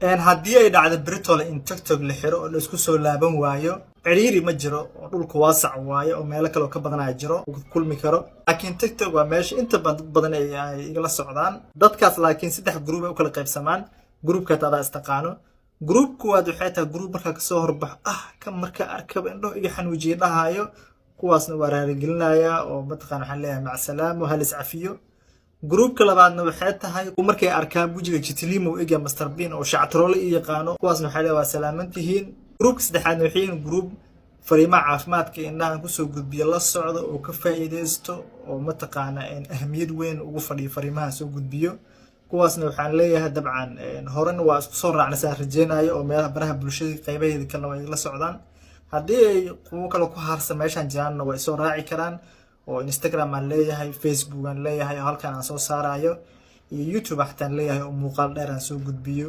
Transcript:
Haddii ay dhacdo britole in TikTok la xiro oo la isku soo laaban waayo, ciriiri ma jiro oo dhulku waasac waayo oo meelo kale oo ka badanaya jiro ku kulmi karo, laakiin TikTok waa meesha inta badan dad badan ay igala socdaan dadkaas. Laakiin saddex group ay u kala qaybsamaan. Groupka adaa istaqaano. Group kuwaad waxay tahay group markaa kasoo horbaxo, "Ah, kan markaa arkaba indho iga xanuujiye," dhahayo. Kuwaasna waa raaligelinayaa oo mataqaan waxaan leeyahay macsalaamo, hal iscafiyo. Groupka labaadna waxay tahay markay arkaan wejiga jitlimo ega Master Bean oo shactaroole i yaqaano. Kuwaasna waxay leeyahay waa salaaman tihiin. Groupka saddexaadna waxay yihiin group fariimaha caafimaadka indhahan kusoo gudbiya la socdo oo ka faa'iidaysto oo mataqaana ahmiyad weyn ugu fadhiyo fariimaha soo gudbiyo. Kuwaasna waxaan leeyahay dabcan horena waa isku soo raacnay saan rajeynayo, oo meelaha baraha bulshada qaybaheeda kalena waa igala socdaan. Haddii ay kuwo kale ku harsan meeshaan jiraanna, waa isoo raaci karaan oo Instagram aan leeyahay, Facebook aan leeyahay oo halkan aan soo saarayo, iyo YouTube xataan leeyahay oo muuqaal dheer aan soo gudbiyo.